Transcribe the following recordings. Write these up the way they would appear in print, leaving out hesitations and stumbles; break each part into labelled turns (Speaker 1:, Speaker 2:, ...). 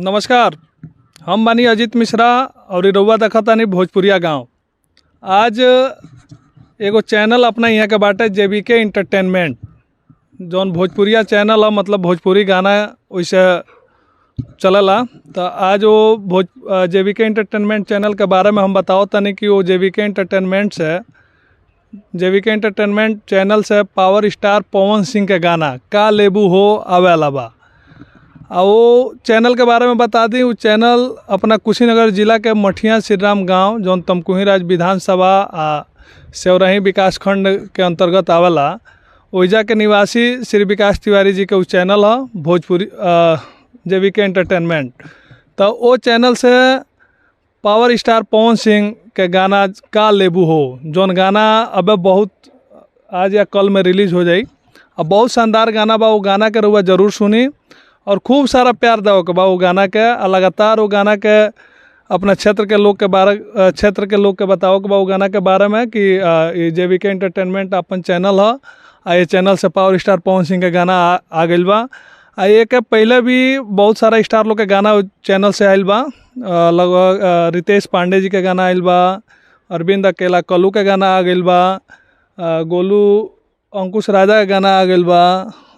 Speaker 1: नमस्कार, हम बानी अजीत मिश्रा और इ रउआ देखतानी भोजपुरिया गांव। आज एगो चैनल अपना यहाँ के बाटे जेबीके एंटरटेनमेंट, जौन भोजपुरिया चैनल है, मतलब भोजपुरी गाना ओइसे चलला। तो आज वो भोज जेबीके एंटरटेनमेंट चैनल के बारे में हम बताओ तनी कि वो जेबीके एंटरटेनमेंट से, जेबीके एंटरटेनमेंट चैनल से पावर स्टार पवन सिंह के गाना का लेबू हो आवेला बा। आ वो चैनल के बारे में बता दी, वो चैनल अपना कुशीनगर जिला के मठिया श्रीराम गांव, जौन तमकुही राज विधानसभा आ सेवरही विकास खंड के अंतर्गत आवेला, ओइजा के निवासी श्री विकास तिवारी जी के उ चैनल ह भोजपुरी जेबीके एंटरटेनमेंट। तो वो चैनल से पावर स्टार पवन सिंह के गाना का लेबू हो, जौन गाना अबे बहुत आज या कल में रिलीज हो जाई। अब बहुत शानदार गाना बा, वो गाना के रउआ जरूर सुनी और खूब सारा प्यार देवे के बा वो गाना के। आ लगातार वो गाना के अपना क्षेत्र के लोग के बारे, क्षेत्र के लोग के बताओ के बा वो गाना के बारे में कि ई जेबीके एंटरटेनमेंट अपन चैनल ह आ ये चैनल से पावर स्टार पवन सिंह के गाना आ गइल बा। आ एक पहले भी बहुत सारा स्टार लोग के गाना उ चैनल से आइल बा। लगभग रितेश पांडे जी के गाना आइल बा, अरविंद अकेला कल्लू के गाना आ गइल बा, गोलू अंकुश राजा के गाना आ गइल बा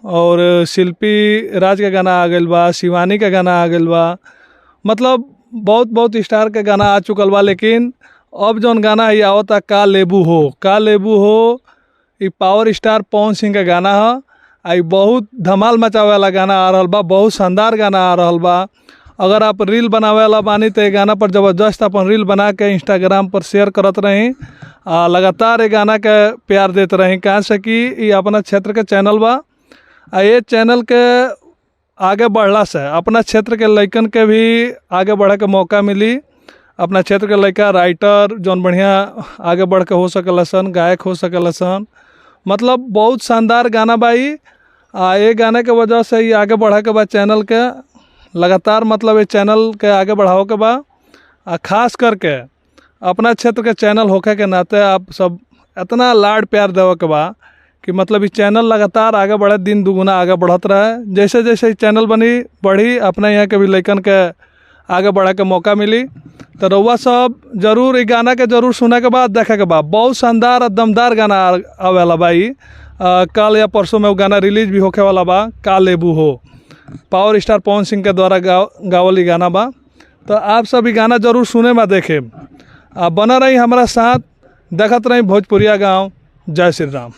Speaker 1: और शिल्पी राज के गाना आ गइल बा, शिवानी के गाना आ गइल बा। मतलब बहुत बहुत स्टार के गाना आ चुकल बा। लेकिन अब जौन गाना ई आवता का लेबू हो, का लेबू हो, ई पावर स्टार पवन सिंह के गाना ह। आ ई बहुत धमाल मचावे वाला गाना आ रहल बा, बहुत शानदार गाना आ रहल बा। अगर आप रील बनावे वाला बानी तो ये गाना पर ज़बरदस्त अपन रील बना के इंस्टाग्राम पर शेयर करत रही आ लगातार ये गाना के प्यार देत रही। कहाँ से कि ई अपना क्षेत्र के चैनल बा आ ये चैनल के आगे बढ़ला से अपना क्षेत्र के लइकन के भी आगे बढ़े के मौका मिली। अपना क्षेत्र के लइका राइटर जौन बढ़िया आगे बढ़ के हो सकल सन, गायक हो सकल सन। मतलब बहुत शानदार गाना बा ई। आ ये गाने के वजह से ई आगे बढ़े के बा चैनल के लगातार, मतलब ये चैनल के आगे बढ़ावे के बा। आ खास करके अपना क्षेत्र के चैनल होखे के नाते आप सब इतना लाड प्यार देवे के बा कि मतलब ई चैनल लगातार आगे बढ़े, दिन दुगुना आगे बढ़त रहे। जैसे जैसे ई चैनल बनी बढ़ी, अपना यहाँ के भी लइकन के आगे बढ़े के मौका मिली। तो रउआ सब जरूर ई गाना के जरूर सुने के बाद देखे के बाद। बहुत शानदार और दमदार गाना आवेला बा ई। कल या परसों में वो गाना रिलीज भी होखे वाला बा, का लेबू हो, पावर स्टार पवन सिंह के द्वारा गावल ई गाना बा। तो आप सब ई गाना जरूर सुने में देखे। आ बना रही हमारा साथ, देखत रही भोजपुरिया गाँव। जय श्री राम।